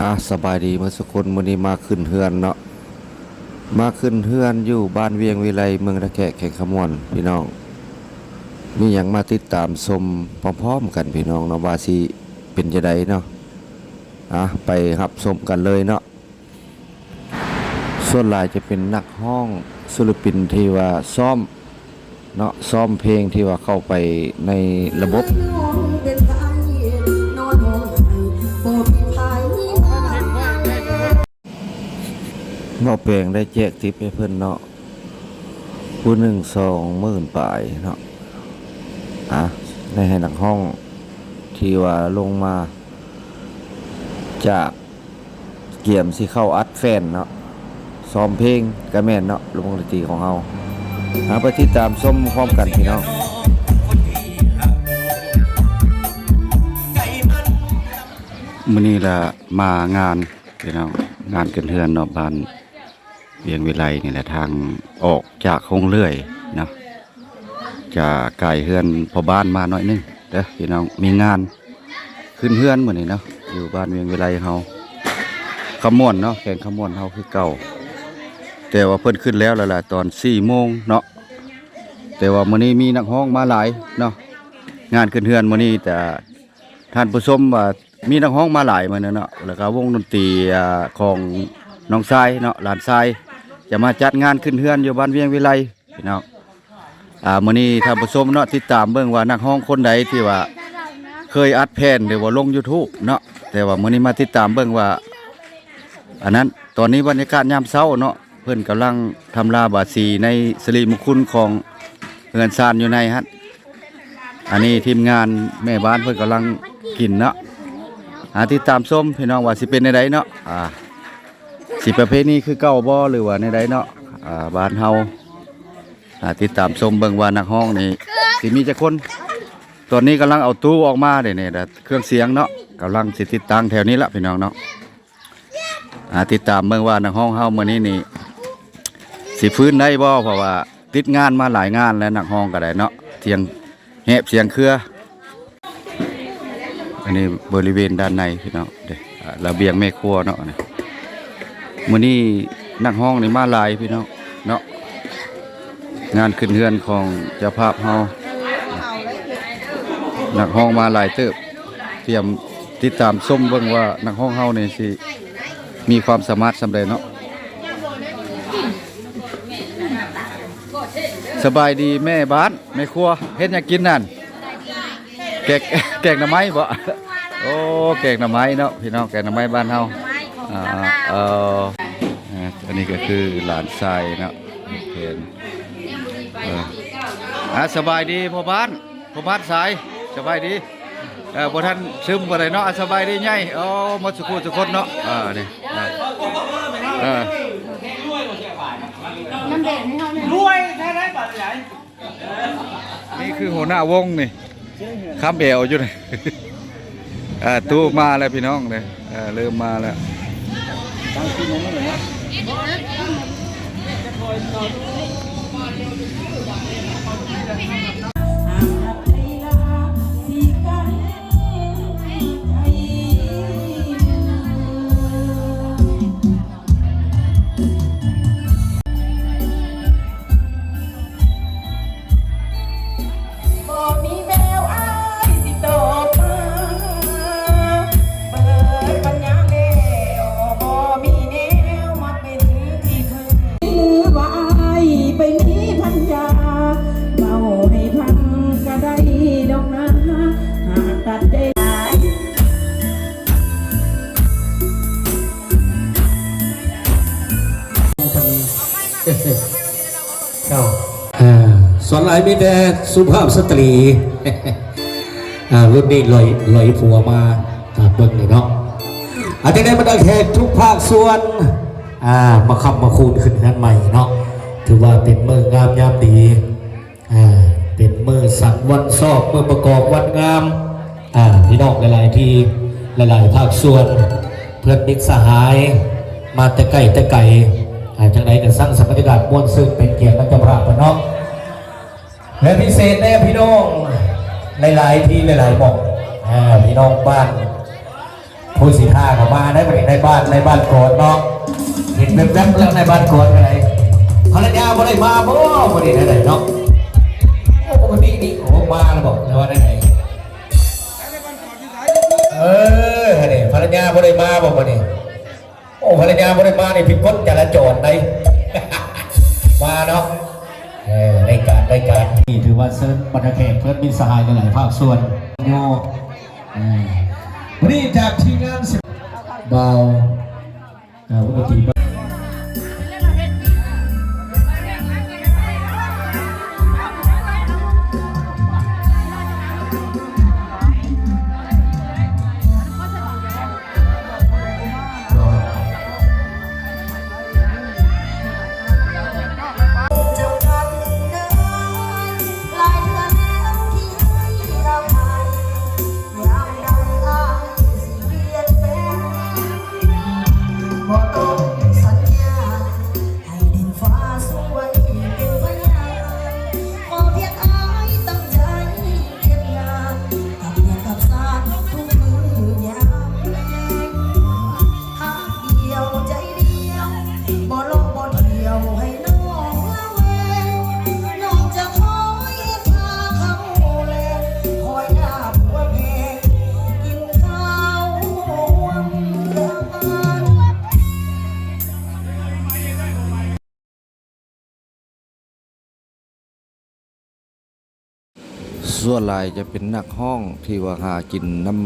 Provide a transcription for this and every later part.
ອາ ສະບາຍດີໝົດສູ່ຄົນ, ມື້ນີ້ມາຂຶ້ນເຮືອນເນາະ, ມາຂຶ້ນເຮືອນຢູ່ບ້ານວຽງວິໄລ ເມືອງທ່າແຂກ ແຂວງຄຳມ່ວນ ພີ່ນ້ອງ. ມີຫຍັງມາຕິດຕາມຊົມພ້ອມໆກັນ ພີ່ນ້ອງເນາະ ວ່າຊິເປັນຈັ່ງໃດເນາະ. ອາ ໄປຮັບຊົມກັນເລີຍເນາະ. ສ່ວນຫຼາຍຈະເປັນນັກຮ້ອງ ສິນລະປິນທີ່ວ່າຊ້ອມເນາະ, ຊ້ອມເພງທີ່ວ່າເຂົ້າໄປໃນລະບົບ. ເວົ້າແປງໄດ້ແຈກຕິບໃຫ້ເພິ່ນເນາະ, ຜູ້ໜຶ່ງສອງໝື່ນປາຍເນາະ. ອາ ໄດ້ໃຫ້ນັກຮ້ອງທີ່ວ່າລົງມາຈາກ ກຽມຊິເຂົ້າອັດແຟນເນາະ, ຊ້ອມເພງກະແມ່ນເນາະ, ວົງດົນຕີຂອງເຮົາ. ເຮົາໄປຕິດຕາມຊົມພ້ອມກັນ ພີ່ນ້ອງ. ມື້ນີ້ລະມາງານ ພີ່ນ້ອງ, ງານຂຶ້ນເຮືອນເນາະ, ບ້ານວຽງວິໄລນີ້ແຫຼະ, ທາງອອກຈາກໂຮງເລື່ອຍເນາະ. ຈະກາຍເຮືອນພໍ່ບ້ານມາໜ້ອຍໜຶ່ງເດີພີ່ນ້ອງ. ມີງານຂຶ້ນເຮືອນມື້ນີ້ເນາະ, ຢູ່ບ້ານວຽງວິໄລເຮົາ ຄຳມ່ວນເນາະ, ແຂວງຄຳມ່ວນເຮົາຄືເກົ່າ. ແຕ່ວ່າເພິ່ນຂຶ້ນແລ້ວລະລະ ຕອນສີ່ໂມງເນາະ, ແຕ່ວ່າມື້ນີ້ມີນັກຮ້ອງມາຫຼາຍເນາະ. ງານຂຶ້ນເຮືອນມື້ນີ້ ແຕ່ທ່ານຜູ້ຊົມວ່າມີນັກຮ້ອງມາຫຼາຍມື້ນີ້ເນາະ, ແລ້ວກະວົງດົນຕີ ອາ ຂອງນ້ອງຊາຍເນາະ, ຫຼານຊາຍ ຈະມາຈັດງານຂຶ້ນເຮືອນຢູ່ບ້ານວຽງວິໄລ ພີ່ນ້ອງ. ອາ ມື້ນີ້ທ່ານຜູ້ຊົມເນາະ ຕິດຕາມເບິ່ງວ່ານັກຮ້ອງຄົນໃດທີ່ວ່າເຄີຍອັດແຜ່ນ ຫຼືວ່າລົງ YouTube ເນາະ, ແຕ່ວ່າມື້ນີ້ມາຕິດຕາມເບິ່ງວ່າ ອັນນັ້ນ ຕອນນີ້ບັນຍາກາດຍາມເຊົ້າເນາະ, ເພິ່ນກຳລັງທຳລາບາສີໃນສິລິມຸງຄຸນຂອງເຮືອນຊານຢູ່ໃນຫັ້ນ. ອັນນີ້ທີມງານແມ່ບ້ານເພິ່ນກຳລັງກິນເນາະ. ອາ ຕິດຕາມຊົມ ພີ່ນ້ອງ ວ່າຊິເປັນແນວໃດເນາະ, ອາ ຊິປະເພນີຄືເກົ່າບໍ່ ຫຼືວ່າແນວໃດເນາະ, ອາ ບ້ານເຮົາ. ອາ ຕິດຕາມຊົມເບິ່ງວ່ານັກຮ້ອງນີ້ຊິມີຈັກຄົນ. ຕອນນີ້ກຳລັງເອົາຕູ້ອອກມາເດ້ນີ້, ເຄື່ອງສຽງເນາະ, ກຳລັງຊິຕິດຕັ້ງແຖວນີ້ລະ ພີ່ນ້ອງເນາະ. ອາ ຕິດຕາມເບິ່ງວ່ານັກຮ້ອງເຮົາມື້ນີ້ນີ້ຊິຟື້ນໄດ້ບໍ່, ເພາະວ່າຕິດງານມາຫຼາຍງານແລ້ວ, ນັກຮ້ອງກໍໄດ້ເນາະ, ສຽງແຫບສຽງເຄືອ. ອັນນີ້ບໍລິເວນດ້ານໃນ ພີ່ນ້ອງເດ້, ອາ ລະບຽງແມ່ຄົວເນາະ. ມື້ນີ້ນັກຮ້ອງນີ້ມາຫຼາຍ ພີ່ນ້ອງເນາະ, ງານຂຶ້ນເຮືອນຂອງເຈົ້າພາບເຮົາ ນັກຮ້ອງມາຫຼາຍເຕີບ. ຕຽມຕິດຕາມຊົມເບິ່ງວ່ານັກຮ້ອງເຮົານີ້ຊິມີຄວາມສາມາດສ່ຳໃດເນາະ. ສະບາຍດີແມ່ບ້ານ ແມ່ຄົວ, ເຮັດຫຍັງກິນນັ້ນ? ແກງ ແກງໜໍ່ໄມ້ບໍ? ໂອ້ ແກງໜໍ່ໄມ້ເນາະ ພີ່ນ້ອງ, ແກງໜໍ່ໄມ້ບ້ານເຮົາ. ອ່າ ເອີ ອັນນີ້ກໍຄືຫຼານຊາຍເນາະ, ເຫັນ ເອີ ອ່າ ສະບາຍດີພໍ່ບ້ານ. ພໍ່ບ້ານຊາຍ ສະບາຍດີ. ເອີ ບໍ່ທັນຊຶມປານໃດເນາະ. ອ່າ ສະບາຍດີໃຫຍ່. ໂອ້ ໝົດສຸຂູສຸຄົນເນາະ. ເອີ ນີ້ ເອີ ເອີ ນ້ຳແດງໃຫ້ເຮົາແດ່. ນີ້ຄືຫົວໜ້າວົງນີ້ ຄ້ຳແອວຢູ່ນີ້. ອ່າ ຕູ້ມາແລ້ວພີ່ນ້ອງເດີ, ເອີ ເລີ່ມມາແລ້ວ. ເຈົ້າ ເອີ ສ່ວນຫຼາຍມີແຕ່ສຸພາບສະຕຣີ ເອີ ລຸ້ນນີ້ລອຍ ລອຍຜົວມາ ຕາມເບິ່ງນີ້ເນາະ. ອາ ຈັ່ງໃດບັນດາແຂກທຸກພາກສ່ວນ ອາ ມາຄ້ຳມາຄູນຂຶ້ນເຮືອນໃໝ່ເນາະ, ຖືວ່າເປັນມື້ງາມຍາມດີ. ອ່າ ເປັນມື້ສັກວັນຊອກ ມື້ປະກອບວັນງາມ. ອ່າ ພີ່ນ້ອງຫຼາຍໆທີ່ ຫຼາຍໆພາກສ່ວນ ເພື່ອນມິດສະຫາຍ ມາແຕ່ໃກ້ແຕ່ໄກ. ອ່າ ຈັ່ງໃດກໍສ້າງສະພາບບັນຍາກາດມ່ວນຊື່ນເປັນກຽດນຳເຈົ້າພາບເພິ່ນເນາະ ແລະ ພິເສດແດ່ພີ່ນ້ອງຫຼາຍໆທີ່ ຫຼາຍໆໝ່ອງ. ອ່າ ພີ່ນ້ອງບ້ານ ຜູ້ຊິຖ້າກໍມາໄດ້ ບັດນີ້ນາຍບ້ານ ນາຍບ້ານກອນເນາະ ເຫັນແວບໆແລ້ວນາຍບ້ານກອນກໍໄດ້. ພັນລະຍາບໍ່ໄດ້ມາບໍ່ມື້ນີ້ ແນວໃດເນາະ? ໂອ້ ປົກກະຕິນີ້ ໂອ້ ມາແລ້ວບໍ່ ຫຼືວ່າແນວໃດ? ເອີ ຫັ້ນເດ ພັນລະຍາບໍ່ໄດ້ມາບໍ່ມື້ນີ້? ໂອ້ ພັນລະຍາບໍ່ໄດ້ມານີ້ ຜິດກົດຈະລາຈອນໄດ໋ ມາເນາະ. ເອີ ໄດ້ການ ໄດ້ການ. ນີ້ຖືວ່າເຊີນບັນດາແຂກເພື່ອນມິດສະຫາຍຫຼາຍໆພາກສ່ວນໂຍ ເອີ ວັນນີ້ຈາກທີມງານ ບ່າວ ເອີ ວົງດົນຕີ ສ່ວນຫຼາຍຈະເປັນນັກຮ້ອງທີ່ວ່າຫາກິນນຳ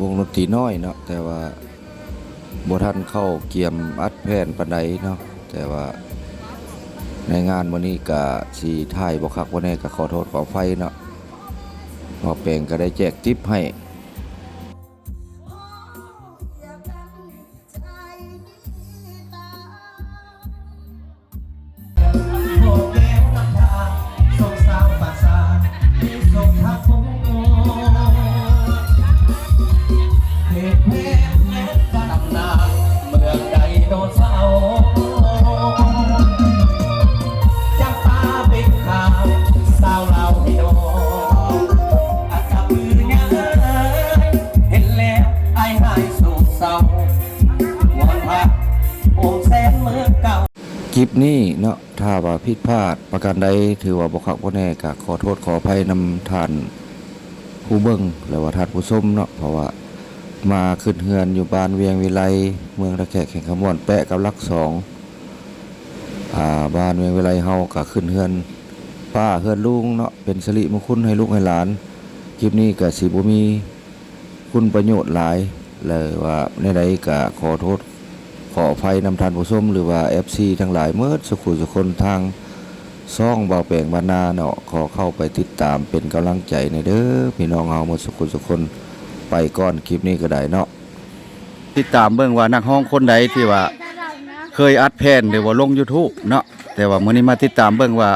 ວົງດົນຕີນ້ອຍເນາະ ແຕ່ວ່າບໍ່ທັນເຂົ້າກຽມອັດແຜ່ນປານໃດເນາະ. ແຕ່ວ່າໃນງານມື້ນີ້ກະຊິຖ່າຍບໍ່ຄັກບໍ່ແນ່ ກະຂໍໂທດຂໍອະໄພເນາະ. ບ່າວແປງກະໄດ້ແຈກຕິບໃຫ້. ຄລິບນີ້ເນາະ ຖ້າວ່າຜິດພາດປະການໃດ ຖືວ່າບໍ່ຄັກບໍ່ແນ່ ກະຂໍໂທດຂໍອະໄພນຳທ່ານຜູ້ເບິ່ງ ແລະວ່າທ່ານຜູ້ຊົມເນາະ. ເພາະວ່າມາຂຶ້ນເຮືອນຢູ່ບ້ານວຽງວິໄລ ເມືອງທ່າແຂກ ແຂວງຄຳມ່ວນ ແປະກັບຫຼັກສອງ ອ່າ ບ້ານວຽງວິໄລເຮົາກະຂຶ້ນເຮືອນປ້າເຮືອນລຸງເນາະ ເປັນສິລິມຸງຄຸນໃຫ້ລູກໃຫ້ຫຼານ. ຄລິບນີ້ກະຊິບໍ່ມີຄຸນປະໂຫຍດຫຼາຍ ແລະວ່າແນວໃດກະຂໍໂທດຂໍອະໄພນຳທ່ານຜູ້ຊົມ ຫຼືວ່າເອັຟຊີທັງຫຼາຍໝົດສຸຂູສຸຄົນ. ທາງຊ່ອງບ່າວແປງບ້ານນາເນາະ ຂໍເຂົ້າໄປຕິດຕາມເປັນກຳລັງໃຈແດ່ເດີ ພີ່ນ້ອງເຮົາໝົດສຸຂູສຸຄົນ. ໄປກ່ອນ ຄລິບນີ້ກະໄດ້ເນາະ. ຕິດຕາມເບິ່ງວ່ານັກຮ້ອງຄົນໃດທີ່ວ່າເຄີຍອັດແຜ່ນ ຫຼືວ່າລົງຢູທູບເນາະ. ແຕ່ວ່າມື້ນີ້ມາຕິດຕາມເບິ່ງວ່າ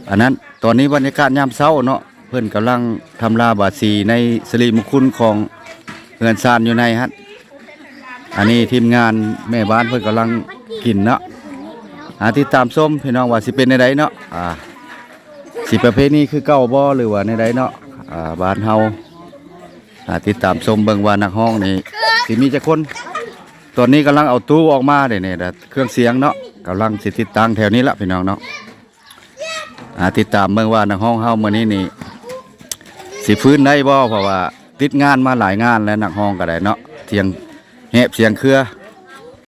ອັນນັ້ນ ຕອນນີ້ບັນຍາກາດຍາມເຊົ້າເນາະ ເພິ່ນກຳລັງທຳລາບາສີໃນສິລິມຸງຄຸນຂອງເຮືອນຊານຢູ່ໃນຫັ້ນ. ອັນນີ້ທີມງານແມ່ບ້ານເພິ່ນກຳລັງກິນເນາະ. ອ່າ ຕິດຕາມຊົມພີ່ນ້ອງວ່າຊິເປັນແນວໃດເນາະ. ອ່າ ຊິປະເພນີຄືເກົ່າບໍ່ ຫຼືວ່າແນວໃດເນາະ. ອ່າ ບ້ານເຮົາ ອ່າ ຕິດຕາມຊົມເບິ່ງວ່ານັກຮ້ອງນີ້ຊິມີຈັກຄົນ. ຕອນນີ້ກຳລັງເອົາຕູ້ອອກມາເດ້ນີ້ ແລະເຄື່ອງສຽງເນາະ ກຳລັງຊິຕິດຕັ້ງແຖວນີ້ລະພີ່ນ້ອງເນາະ. ອ່າ ຕິດຕາມເບິ່ງວ່ານັກຮ້ອງເຮົາມື້ນີ້ນີ້ຊິຟື້ນໄດ້ບໍ່ ເພາະວ່າຕິດງານມາຫຼາຍງານແລ້ວ ນັກຮ້ອງກະໄດ້ເນາະ ສຽງແຫບສຽງເຄືອ.